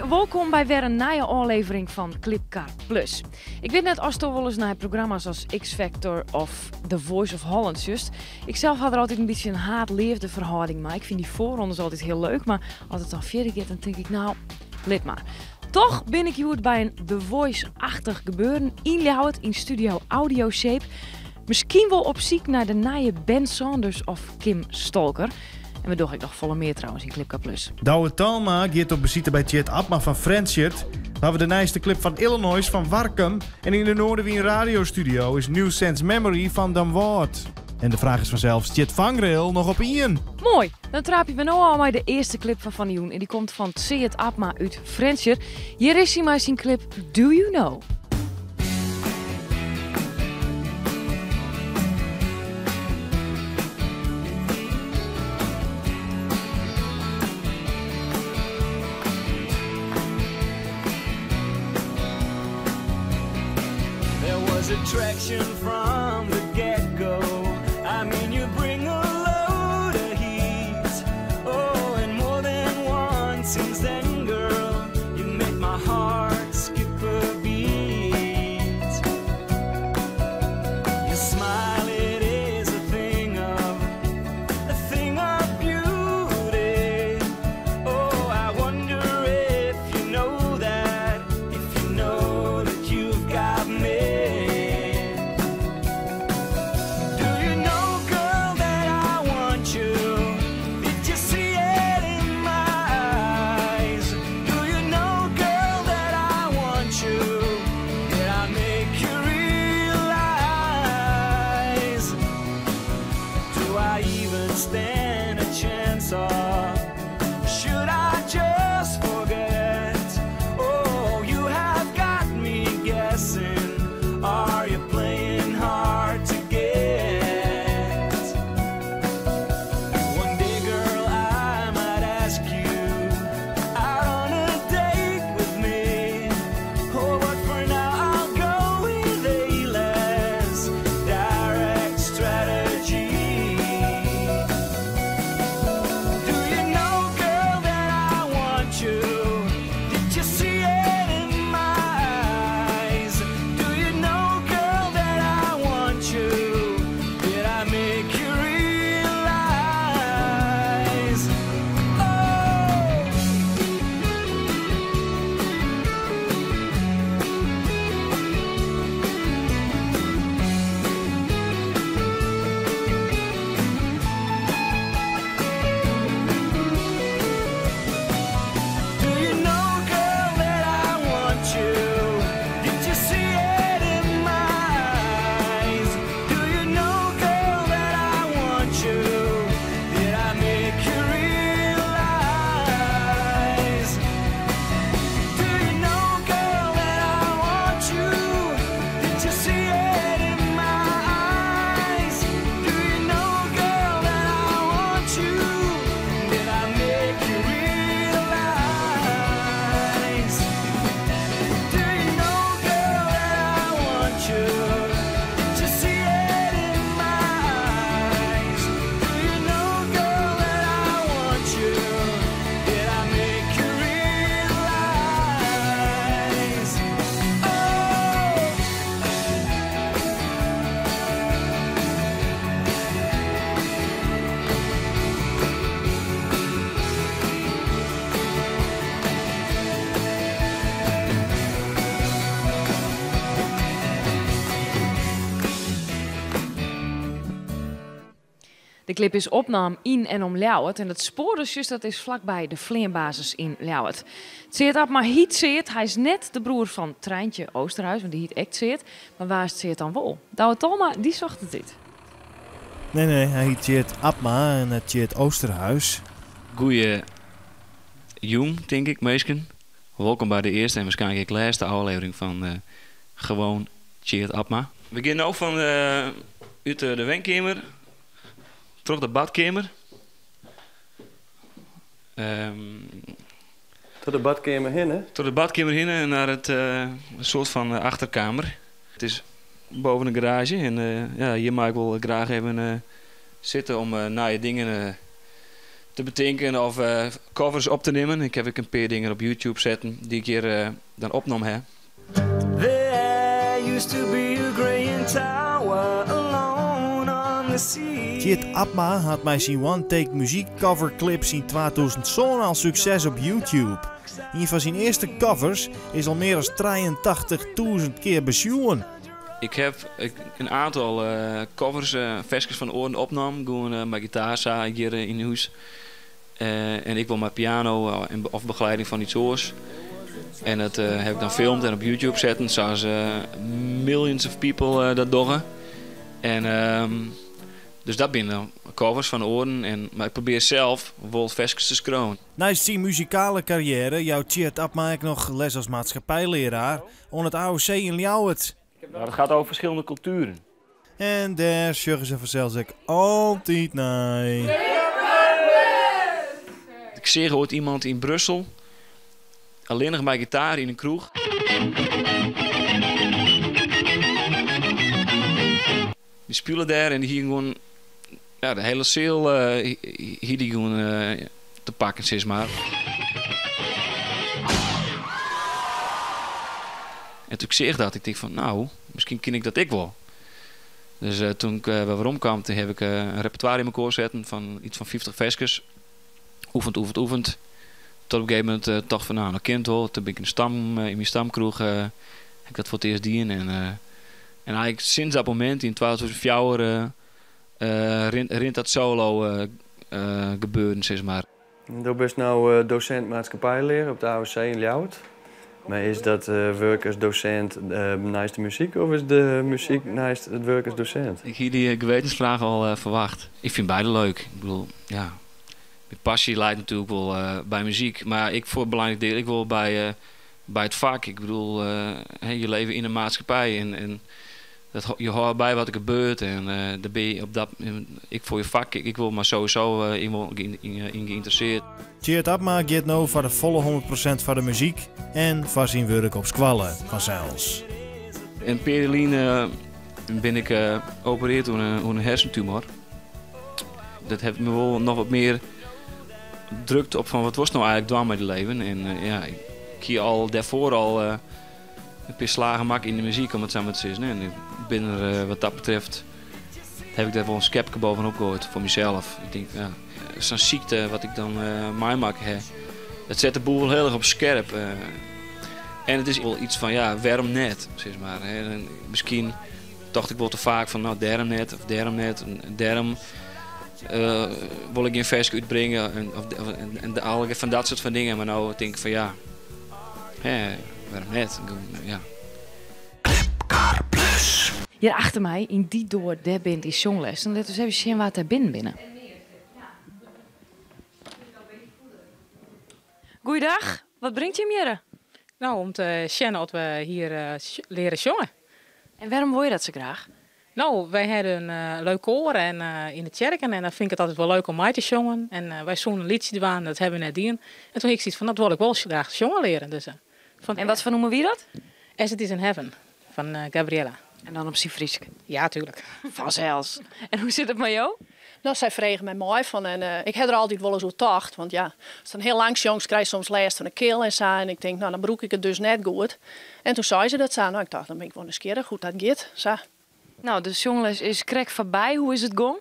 Wolkom by wer in nije ôflevering fan Klipkar Plus. Ik wit net oftsto wolris nei programma's as X-Factor of The Voice of Holland sjochst. Ik sels ha der altyd in bytsje in haat-leafde ferhâlding mei. Ik fyn dy foarrondes altyd hiel leuk, mar as it dan fierder giet, dan tink ik nou, lit mar. Toch bin ik hjoed by in The Voice-achtich gebeuren yn Ljouwert yn studio Audio Shape. Miskien wol op syk nei de nije Ben Saunders of Kim Stolker. En we dogge ek noch folle mear trouwens yn Klipkar Plus. Douwe Talma giet op besite by Tjeerd Abma fan Frjentsjer. We hawwe de nijste klip fan Illinois fan Warkum. En yn de Noardewyn radiostudio is New Sense Memory fan Damwâld. En de fraach is fansels, stiet Vangrail noch op ien? Moai, dan traapje we no ôf mei de earste klip fan fan 'e jûn. En dy komt fan Tsead Abma út Frjentsjer. Hjir is hy mei syn klip Do You Know. There was attraction from the get-go. I mean, you bring a load of heat. Oh, and more than once since then, girl, you make my heart skip a beat. Your smile, it is a thing of, a thing of beauty. Oh, I wonder if you know that, if you know that you've got me. Do you know, girl, that I want you? Did you see it in my eyes? Do you know, girl, that I want you? Did I make you realize? Do I even stand a chance, or should I just forget? Oh, you have got me guessing. Are you playing hard to get? One day, girl, I might ask you out on a date with me. Oh, but for now I'll go with a less direct strategy. Do you know, girl, that I want you? Did you see it in my eyes? Do you know, girl, that I want you? Did I make you realize? Oh. Do you know, girl, that I want you? Did you see it in my eyes? Do you know, girl, that I want you? Did I make you realize? Do you know, girl, that I want you? Did you see it in my eyes? Do you know, girl, that I want you? Did I make you realize? Do you know, girl, that I want you? Did you see it in my eyes? Do you know, girl, that I want you? Did I make you realize? Oh. De klip is opnaam yn en om Ljouwert en dat spoar dus just dat is flakby de fleanbasis yn Ljouwert. Tsead Abma hyt Tsead, hy is net de broer fan Trijntje Oosterhuis, want dy hyt ek Tsead. Mar wa is Tsead dan wol? Douwe Talma, dy socht it út. Nee, nee, hy hyt Tjeerd Abma en net Tjeerd Oosterhuis. Goeie jûn, tink ik, minsken. Wolkom by de earste en waarskynlik ek lêste ôflevering fan eh, Gewoon Tjeerd Abma. We gean no fan eh, út de wenkeamer troch de badkeamer. Um, troch de badkeamer hinne? Troch de badkeamer hinne nei it uh, soart fan achterkeamer. It is boven de garaazje en uh, ja, hjir mei ik wol graach even uh, sitte om nije dingen te betinken of covers op te nimmen. Ik ha ek in pear dingen op YouTube setten dy't ik hjir dan opnommen ha. There used to be a grey tower alone on the sea. Tjeerd Abma hat mei syn one-take muzykcoverclips yn 2007 al sukses op YouTube. Ien fan syn earste covers is al mear as 83.000 kear besjoen. Ik ha in oantal covers, ferskes fan oaren opnommen, gewoan mei gitaar sa hjir yn hûs. En ek wol mei piano of begelieding fan iets oars. En dat ha ik dan filmd en op YouTube setten, sa as millions of people dat dogge. En dus dat binne dan covers fan oaren. En, mar ik probearje sels wol ferskes te skriuwen. Neist syn muzikale karriêre jout Tjeerd Abma ek noch les as maatskippijlearaar oan it AOC yn Ljouwert. Nou, dat gaat over verschillende culturen. En dêr sjogge se fansels ek altyd nei. Ik seach oait iemand yn Brussel, allinnich mei gitaar yn in kroech. Dy spile dêr en dy hie gewoan, ja, de hiele seal hie dy gewoan te pakken, sis mar. En doe't ik seach dat, ik tink fan, nou, miskien kin ik dat ek wol. Dus doe't ik wer werom kaam, toen ha ik in repertoire yn mekoar setten fan iets fan 50 ferskes. Oefend, oefend, oefend. Tot op in gegeven momint tocht fan, nou, no kin it wol. Toen bin ik yn myn stamkroech, ha ik dat foar it earst dien. En eigentlik sinds dat momint, yn 2004, rint dat solo gebeuren, sis mar. Do bist no dosint maatskippijlear op de AOC yn Ljouwert. Mar is dat wurk as dosint neist de muzyk of is de muzyk neist it wurk as dosint? Ik hie dy gewetensfraach al ferwachte. Ik fyn beide leuk. Ik bedoel, ja, myn passy leit natuerlik wol by muzyk, mar ek foar in belangryk diel ek wol by it fak. Ik bedoel, je leve yn in maatskippij en dat je hâlde by wat der gebeurt en dêr binne je op dat, ek foar je fak, ek wol, mar sowieso yn wol yn geïnteresseerd. Tjeerd Abma giet no foar de folle 100% foar de muzyk en foar syn wurk op skoalle, fansels. In pear jier lyn bin ik opereard oan in hersentumor. Dat hat my wol noch wat mear drukt op fan wat wolst no eigentlik dwaan mei dyn leven. En ja, ik hie al dêrfoar al in pear slagen makke yn de muzyk, om it sa mar te sizzen. En ik bin der wat dat betreft, ha ik dêr wol in skepke bovenop goaid foar mysels. Ik tink, ja, sa'n sykte wat ik dan meimakke ha, dat set de boel wol hiel erch op skerp. En it is wol iets fan, ja, wêrom net, sis mar. Hè. En miskien tocht ik wol te faak fan, nou, dêrom net, of dêrom net, en dêrom wol ik gjin ferske útbringe, en, of, of, en, en allegear fan dat soart fan dingen. Mar no tink ik fan, ja, hè, wêrom net? Ja. Klipkar Plus. Hjir achter my, yn dy doar, dêr binne dy sjonglessen. Lit ús even sjen wa't dêr binnen binne. Goeiedag, wat bringt jim hjirre? Nou, om te sjen oft we hjir leare sjonge. En wêrom wolle je dat sa graach? Nou, wy hawwe in leuk koar en yn de tsjerke en dan fyn ik it altyd wol leuk om mei te sjongen. En wy soene in lietsje dwaan, dat hawwe we net dien. En toen hie ik soiets fan, dat wol ik wol graach sjongen leare. Dus fan En wat foar nûmer wie dat? As It Is in Heaven fan Gabriella. En dan op syn Frysk? Ja, tuerlik. Fansels. En hoe sit it mei jo? Nou, sy frege my mei fan en ik ha der altyd wolris oer tocht, want ja, ast dan hiel lang sjongst, krijst soms lêst fan de kiel en sa. En ik tink, nou, dan brûk ik it dus net goed. En toen sei se dat sa. Nou, ik tocht, dan bin ik wol nijsgjirrich hoe't dat giet, sa. Nou, de sjongles is krekt foarby. Hoe is it gong?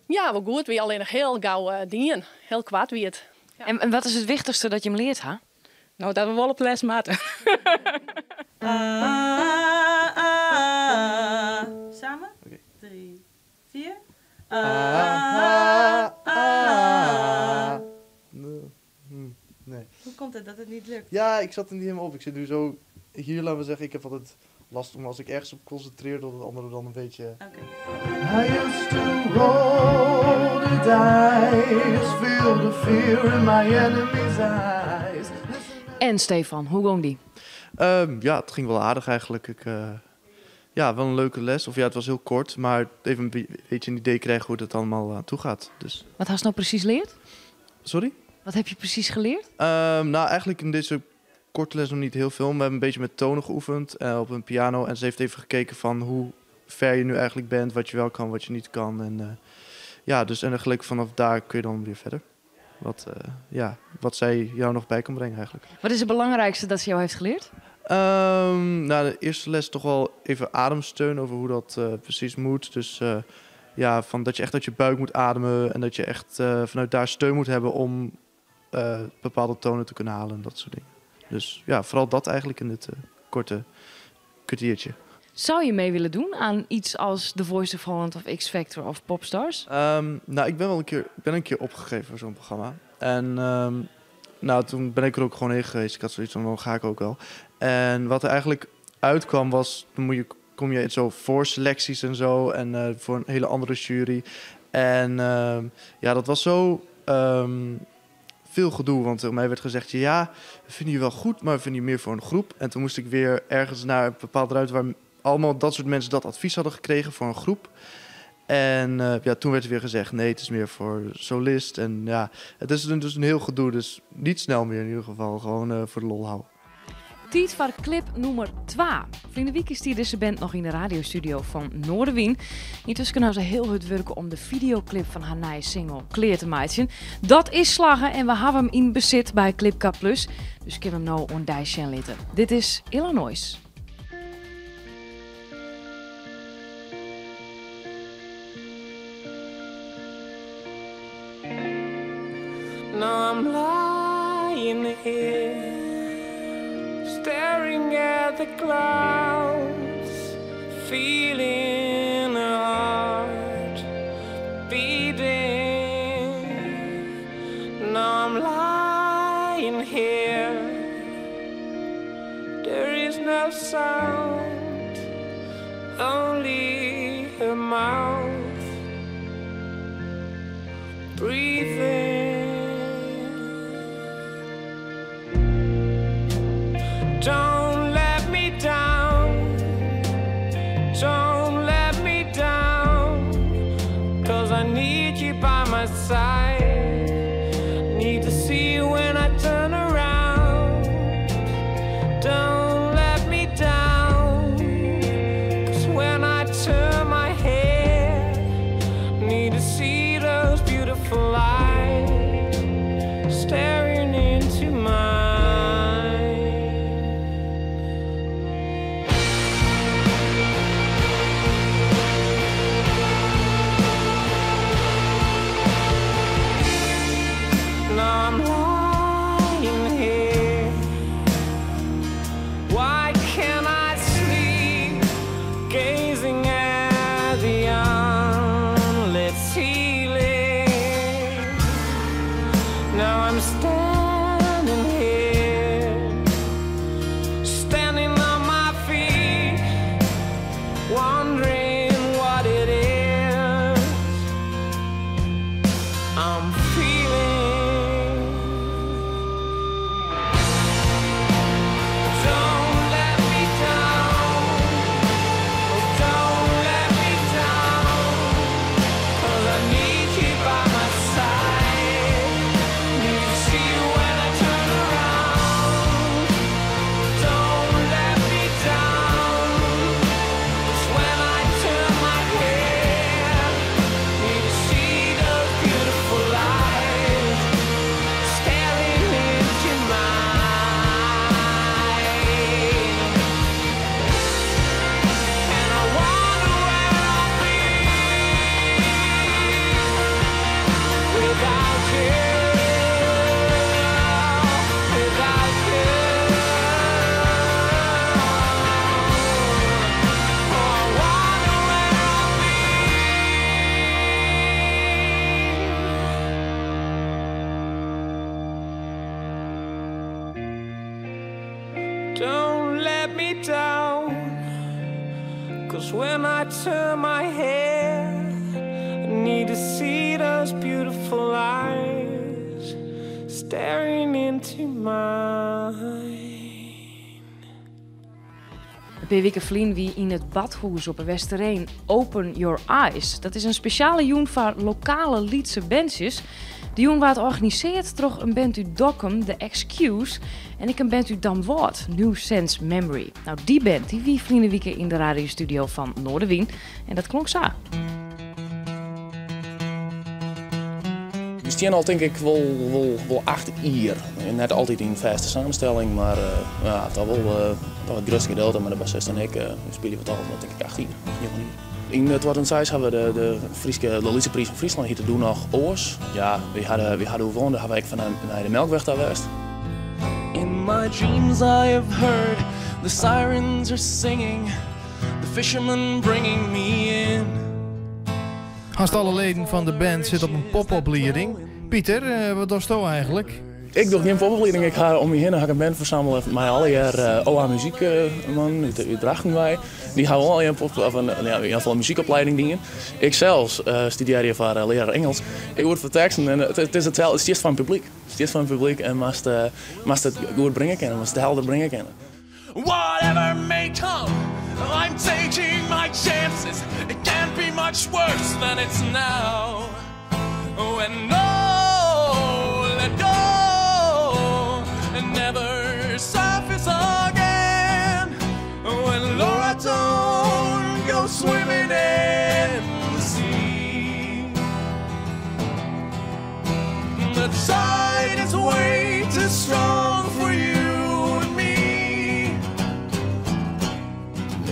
Ja, wol goed. Wie allinnich hiel gau dien. Hiel koart wie it. Ja. En wat is it wichtichste dat jim leard ha? Nou, dat we wol op les moatte. Samen? 3, 4. Nee. Hoe komt het dat het niet lukt? Ja, ik zat er niet helemaal op. Ik zit nu zo hier, laten we zeggen, ik heb altijd last om als ik ergens op concentreer, dat het andere dan een beetje... Oké. I used to roll the dice, feel the fear in my enemy's eyes. En Stefan, hoe ging die? Ja, het ging wel aardig eigenlijk. Ik ja, wel een leuke les. Of ja, het was heel kort, maar even een beetje een idee krijgen hoe dat allemaal aan toe gaat. Dus. Wat hast je nou precies geleerd? Sorry? Wat heb je precies geleerd? Nou, eigenlijk in deze korte les nog niet heel veel. We hebben een beetje met tonen geoefend op een piano. En ze heeft even gekeken van hoe ver je nu eigenlijk bent, wat je wel kan, wat je niet kan. En ja, dus en eigenlijk vanaf daar kun je dan weer verder. Wat, ja, wat sy jou noch by kan bringe eigenlijk. Wat is het belangrijkste dat ze jou heeft geleerd? Nou, de eerste les toch wel even ademsteun over hoe dat precies moet. Dus ja, van dat je echt uit je buik moet ademen en dat je echt vanuit daar steun moet hebben om bepaalde tonen te kunnen halen en dat soort dingen. Dus ja, vooral dat eigenlijk in dit korte kwartiertje. Zou je mee willen doen aan iets als The Voice of Holland of X Factor of Popstars? Nou, ik ben wel een keer, ik ben een keer opgegeven voor zo'n programma. En nou, toen ben ik er ook gewoon heen geweest. Ik had zoiets van, dan ga ik ook wel. En wat er eigenlijk uitkwam was, dan kom je in zo voorselecties en zo. En voor een hele andere jury. En ja, dat was zo veel gedoe. Want tegen mij werd gezegd, ja, we vinden je wel goed, maar we vinden je meer voor een groep. En toen moest ik weer ergens naar een bepaalde ruimte waar allemaal dat soort mensen dat advies hadden gekregen voor een groep. En ja, toen werd er weer gezegd, nee, het is meer voor solist. En ja, het is dus een heel gedoe, dus niet snel meer in ieder geval. Gewoon voor de lol houden. Tiid foar klip nûmer 2. Ferline wike stie dizze band noch yn de radiostudio fan Noardewyn. Yntusken hawwe se hiel hurd wurke om de fideoklip fan har nije single klear te meitsjen. Dat is slagge en we hawwe him yn besit by Klipkar Plus. Dus kinne we him no oan dy sjen litte. Dit is Illinois. Now I'm lying here, staring at the clouds, feeling a heart beating. Now I'm lying here, there is no sound, only her mouth breathing. Don't let me down, don't let me down, because I need you by my side, need to see you when I turn around. Don't let me down, because when I turn my head, need to see those beautiful eyes staring into mine. Now I'm lying here. Why can't I sleep? Gazing at the unlit ceiling. Now I'm standing here, standing on my feet, wondering what it is I'm feeling. Don't let me down, oh, don't let me down, because I need you by my side, need to see you when I turn around. Don't let me down, because when I turn my head, need to see those beautiful eyes staring into mine. And I wonder where I'll be without you, without you. Oh, I wonder where I'll be. Don't let me down, because when I turn my head, I need to see those beautiful eyes staring into mine. In pear wiken ferlyn wie yn it Badhûs op 'e Westereen Open Your Eyes. Dat is in spesjale jûn foar lokale lytse bandsjes. De jûn waard organisearre troch in band út Dokkum, The Excuse, en ek in band út Damwâld, New Sense Memory. Nou, dy band dy wie ferline wike yn de radiostudio fan Noardewyn en dat klonk sa. Ús bestean al tink ik wol, wol, wol 8 jier. Net altyd yn fêste samenstelling, mar ja, toch wol toch it grutste gedeelte mei de bassist en ik spylje we toch al tink ik 8 jier, 9 jier. Yn 2006 hawwe we de Fryske de Lytse Priis fan Fryslân, hjitte doe noch oars. Ja, wy hadden wûn, dêr hawwe wy fan nei de Melkweg ta west. In my dreams I have heard the sirens are singing, the fishermen bringing me in. Hast alle leden fan de band sitte op in popoplieding. Pieter, wat dochsto eigentlik? Ik doch gjin popoplieding. Ik ha om my hinne ha ik in band fersammele mei allegear OA Muzyk mannen út Drachten wei. Dy hawwe wol in pop, of in, ja, yn ieder gefal in muzykoplieding dien. Ik sels studearje foar learaar Ingelsk. Ik wurd foar teksten en it is itselde, it stiet foar in publyk. It stiet foar in publyk en moatst it goed bringe kinne, moatst it helder bringe kinne. Whatever may come, I'm taking my chances. It can't be much worse than it's now. Oh, and no, let go, and never surface again. Oh, and Laura, don't go swimming in the sea. The tide is way too strong for you and me.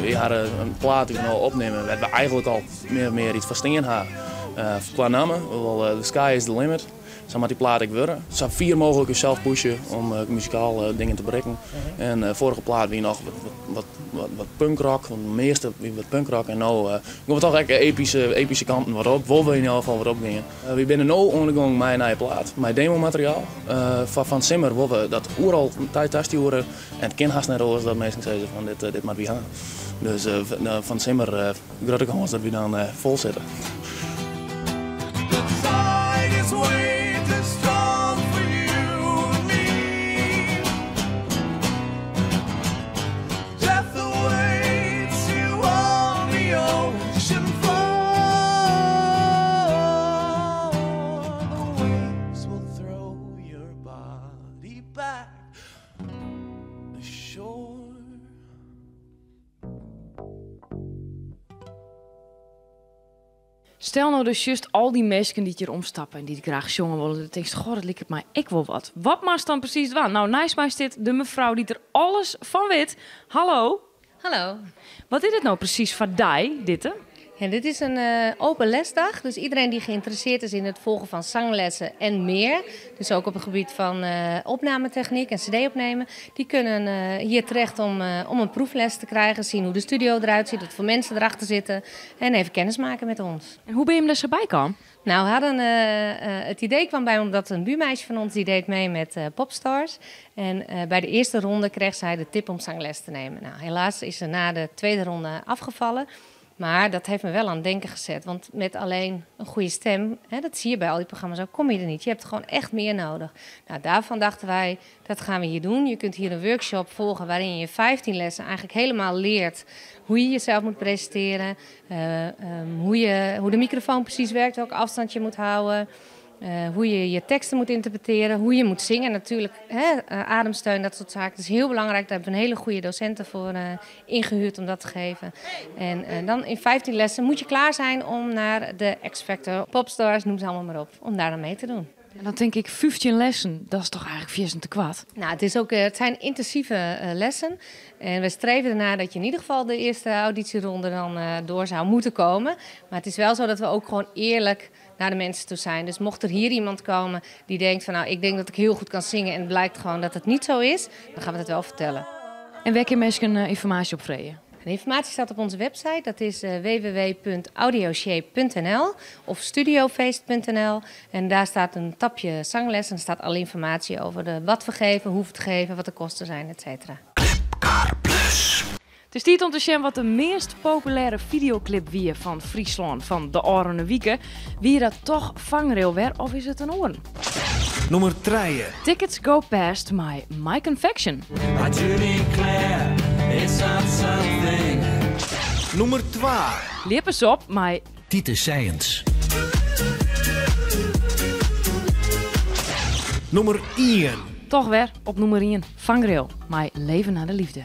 Wy hawwe in plaat dy't we no opnimme, wêr't we eigentlik al mear yts foar stean hawwe. Kwa namme, wol The Sky is the Limit. Sa moat dy plaat ek wurde. Sa fier mooglik sels pushe om muzikaal dingen te berikken. En foarige plaat wie noch wat punkrock, want de measte wie wat punkrock. En no gean we toch ek epyske kanten wat op. Wol we yn ieder gefal wat opgean. Wy binne no oan de gong mei in nije plaat, mei demomateriaal. Foar fan simmer wolle we dat oeral tastjoere. En it kin hast net oars dat minsken sizze fan dit moatte wy ha. Dus fan simmer grutte kâns dat wy dan fol sitte. The tide is way too strong for you and me. Death awaits you on the ocean floor. The waves will throw your body back ashore. Stel no dus just al dy minsken dy't hjir omstappe en dy't graach sjonge wolle, dan tinkst, goh, dat liket my ek wol wat. Wat moatst dan presys dwaan? No, neist my stiet de mefrou dy't der alles fan wit. Hallo. Hallo. Wat is dit no presys foar dei, dit? Hè? Ja, dit is een open lesdag. Dus iedereen die geïnteresseerd is in het volgen van zanglessen en meer, dus ook op het gebied van opnametechniek en cd opnemen, die kunnen hier terecht om een proefles te krijgen, zien hoe de studio eruit ziet, wat voor mensen erachter zitten en even kennis maken met ons. En hoe ben je hem er zo bij kwam? Nou, het idee kwam bij omdat een buurmeisje van ons die deed mee met Popstars. En bij de eerste ronde kreeg zij de tip om zangles te nemen. Nou, helaas is ze na de tweede ronde afgevallen. Maar dat heeft me wel aan het denken gezet. Want met alleen een goede stem, hè, dat zie je bij al die programma's ook, kom je er niet. Je hebt gewoon echt meer nodig. Nou, daarvan dachten wij, dat gaan we hier doen. Je kunt hier een workshop volgen waarin je 15 lessen eigenlijk helemaal leert hoe je jezelf moet presenteren. Hoe de microfoon precies werkt, welke afstand je moet houden. Hoe je je teksten moet interpreteren, hoe je moet zingen. Natuurlijk, hè, ademsteun, dat soort zaken. Dat is heel belangrijk. Daar hebben we een hele goede docenten voor ingehuurd om dat te geven. En dan in 15 lessen moet je klaar zijn om naar de X-Factor, Popstars, noem ze allemaal maar op, om daar dan mee te doen. En dan denk ik, 15 lessen, dat is toch eigentlik fierstente koart? Nou, het zijn intensieve lessen. En we streven ernaar dat je in ieder geval de eerste auditieronde dan door zou moeten komen. Maar het is wel zo dat we ook gewoon eerlijk naar de mensen toe zijn. Dus mocht er hier iemand komen die denkt van, nou, ik denk dat ik heel goed kan zingen en het blijkt gewoon dat het niet zo is, dan gaan we het wel vertellen. En wêr kinne minsken ynformaasje op freegje? De informatie staat op onze website. Dat is www.audioshape.nl of studiofeest.nl. En daar staat een tabje zangles en er staat alle informatie over wat we geven, hoe we het geven, wat de kosten zijn, et cetera. It is tiid om te sjen wat de meast populêre fideoklip wie fan Fryslân fan de ôfrûne wike. Wie dat toch Vangrail wer of is it in oar? Nûmer 3. Tickets Go Past mei My Confection. I do declare it's not something. Nûmer 2. Lippers op mei Titus Science. Nûmer 1. Toch wer op nûmer 1. Vangrail mei Leven na de Liefde.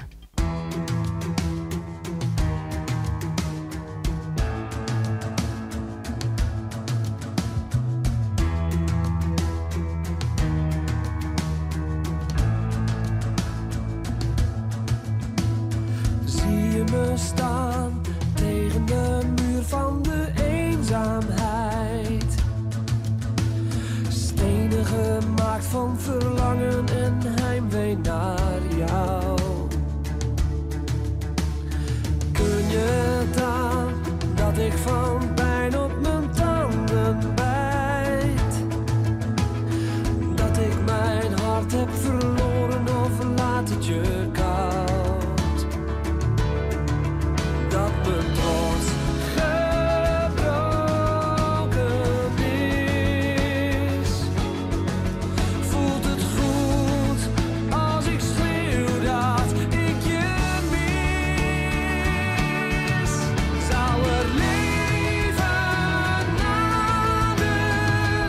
me staan tegen de muur van de eenzaamheid? Stenen gemaakt van verlangen en heimwee naar jou. Kun je het aan dat ik van pijn op mijn tanden bijt? Dat ik mijn hart heb verloren of laat het je koud? Dat mijn trots gebroken is. Voelt het goed als ik schreeuw dat ik je mis? Zou er leven na de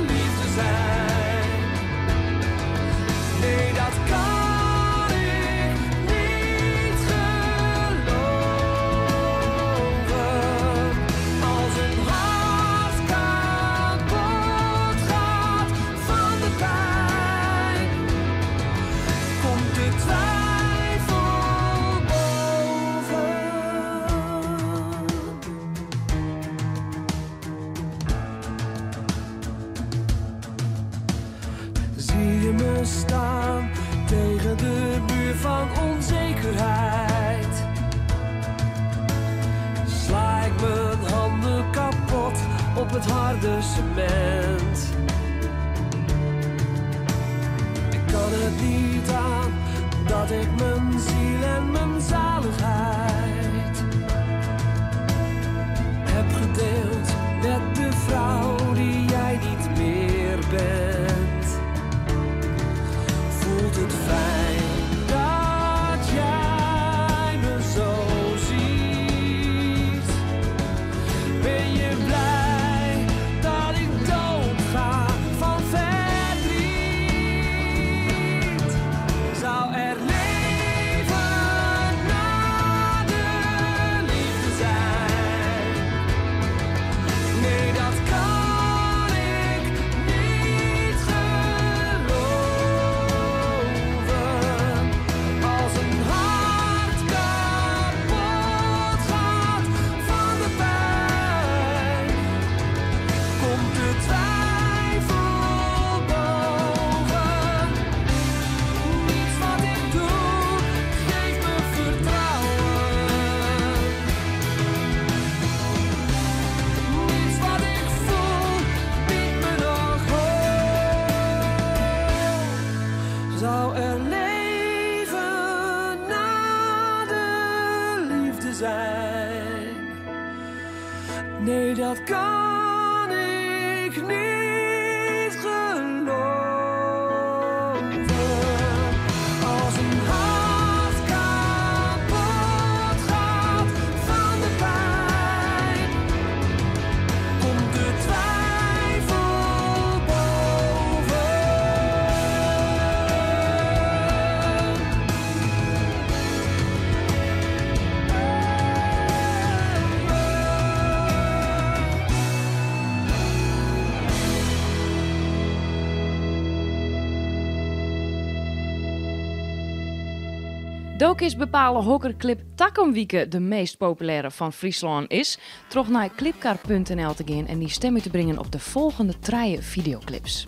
liefde zijn? Nee, dat kan ik niet geloven. Als een hart kapot gaat van de pijn, komt de twijfel boven. Zie je me staan tegen de muur van onzekerheid? Sla ik mijn handen kapot op het harde cement? Ik kan het niet aan dat ik mijn ziel en mijn zaligheid heb gedeeld met de vrouw die jij niet meer bent. Voelt het fijn dat jij me zo ziet? Ben je blij dat ik doodga van verdriet? Zou er leven na de liefde zijn? Nee, dat kan ik niet geloven. Als een hart kapot gaat van de pijn, komt de twijfel boven. Niets wat ik doe geeft me vertrouwen. Niets wat ik voel biedt me nog hoop. Zou er leven na de liefde zijn? Nee, dat kan ik niet geloven. Als een hart kapot gaat van de pijn, komt de twijfel boven. Dokis bepalen hokkerclip Takomwieke de meest populaire van Friesland is, troch naar clipkar.nl te gaan en die stemmen te brengen op de volgende drie videoclips.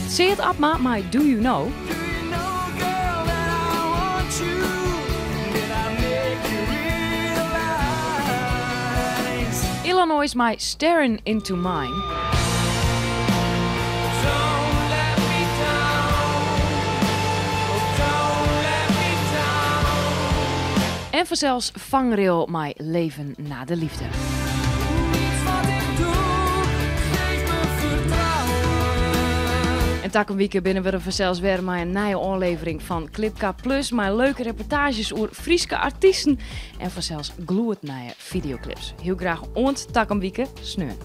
Seert Abma, maar Do You Know? Illinois my Staring Into Mine. En vanzelfs Vangrail My Leven na de Liefde. Niets wat ik doe geeft me vertrouwen. En takom binnen we er vanzelfs weer maar een nieuwe aflevering van Clipka Plus. Maar leuke reportages over Frieske artiesten. En vanzelfs gloednije videoclips. Heel graag ont takom wieke sneun.